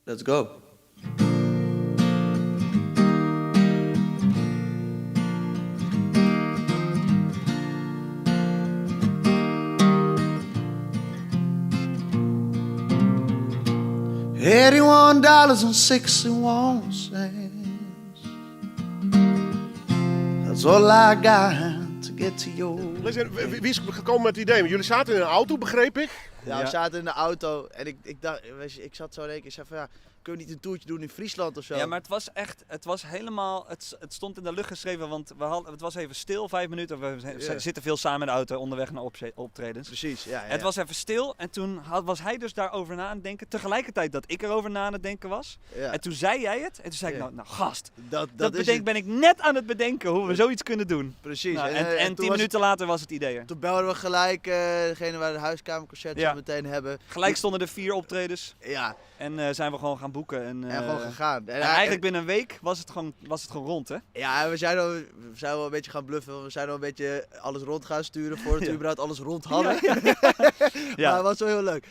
Let's go! $81 and 61 cents. That's all I got to get to your. Wie is gekomen met het idee? Want jullie zaten in een auto, begreep ik. Ja, we zaten in de auto en ik, ik dacht, weet je, ik zat zo in één keer, ik zei van ja, kunnen we niet een toertje doen in Friesland of zo? Ja, maar het was echt, het was helemaal, het stond in de lucht geschreven, want we hadden, het was even stil, 5 minuten. We zitten veel samen in de auto onderweg naar optredens. Precies, ja, ja, Het ja. was even stil en toen was hij dus daarover na aan het denken, tegelijkertijd dat ik erover na aan het denken was. En toen zei jij het en toen zei ik, nou gast, Dat dat is het. ben ik net aan het bedenken hoe we zoiets kunnen doen. Precies. En En toen 10 was minuten later was het idee er. Toen belden we gelijk degene waar de huiskamerconcert zo meteen hebben. Gelijk stonden er 4 optredens. En zijn we gewoon gaan boeken. En, En gewoon gegaan. En en eigenlijk binnen een week was het gewoon rond, hè? Ja, en we zijn wel een beetje gaan bluffen. Want we zijn al een beetje alles rond gaan sturen voordat we überhaupt alles rond hadden. Maar het was wel heel leuk.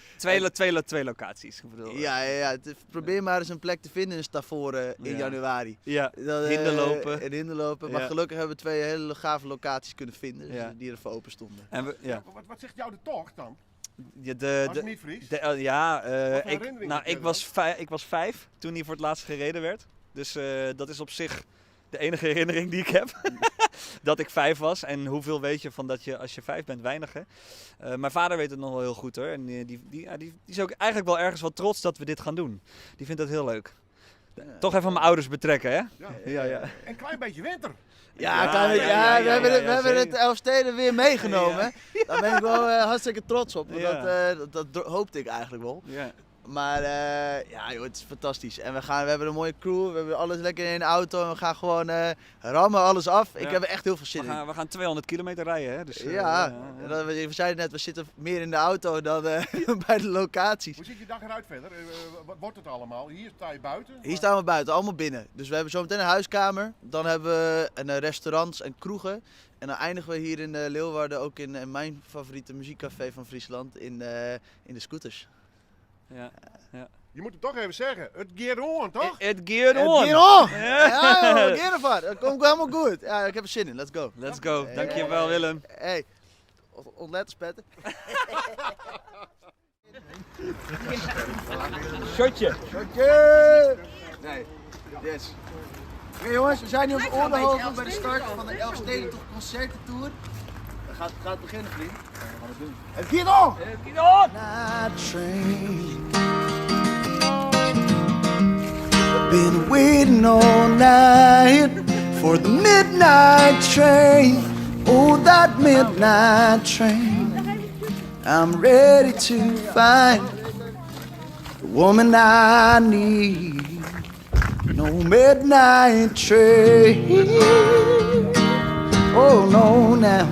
Twee locaties. Ik bedoel, Ja, ja, ja. Probeer maar eens een plek te vinden in Stavoren in januari. Dat Hinderlopen. In Hinderlopen. Maar gelukkig hebben we 2 hele gave locaties kunnen vinden, dus die ervoor open stonden. En we, ja. Ja, wat zegt jou de tocht dan? Ja, de, Was de, het niet Fries? de ja, Wat voor ik, herinnering nou, heb jij ik was dan? ik was 5 toen hij voor het laatst gereden werd. Dus dat is op zich de enige herinnering die ik heb. Dat ik 5 was. En hoeveel weet je van dat je als je 5 bent, weinig hè. Mijn vader weet het nog wel heel goed hoor. En die is ook eigenlijk wel ergens wel trots dat we dit gaan doen. Die vindt dat heel leuk. Toch even mijn ouders betrekken hè. Ja, ja. En een klein beetje winter. Ja, klein beetje, ja, we hebben het, we hebben het Elfsteden weer meegenomen. Daar ben ik wel hartstikke trots op. Want dat hoopte ik eigenlijk wel. Maar ja, joh, het is fantastisch. En we hebben een mooie crew, we hebben alles lekker in de auto en we gaan gewoon rammen alles af. Ik heb er echt heel veel zin We in. gaan 200 kilometer rijden, hè? Dus En dan, we zeiden net, we zitten meer in de auto dan bij de locaties. Hoe ziet je dag eruit verder? Wat wordt het allemaal? Hier sta je buiten? Hier staan we buiten, allemaal binnen. Dus we hebben zo meteen een huiskamer, dan hebben we een restaurants en kroegen. En dan eindigen we hier in Leeuwarden, ook in mijn favoriete muziekcafé van Friesland, in de Scooters. Ja, ja. Je moet het toch even zeggen, het geert on, toch? Het geert Het on! geert on! Ja, joh, het geert ervan. Dat komt helemaal goed. Ja, ik heb er zin in. Let's go. Let's go. Dankjewel, Willem. Hey, ontletten, spetten. Shotje. Shotje! Nee, yes. Oké jongens, we zijn nu op de Oldehove bij de start van de Elfstedentocht Concertentour. Het gaat beginnen, vriend. We gaan het doen. Het geert on! Het geert on! Night train. Been waiting all night for the midnight train. Oh, that midnight train. I'm ready to find the woman I need. No midnight train. Oh no, now.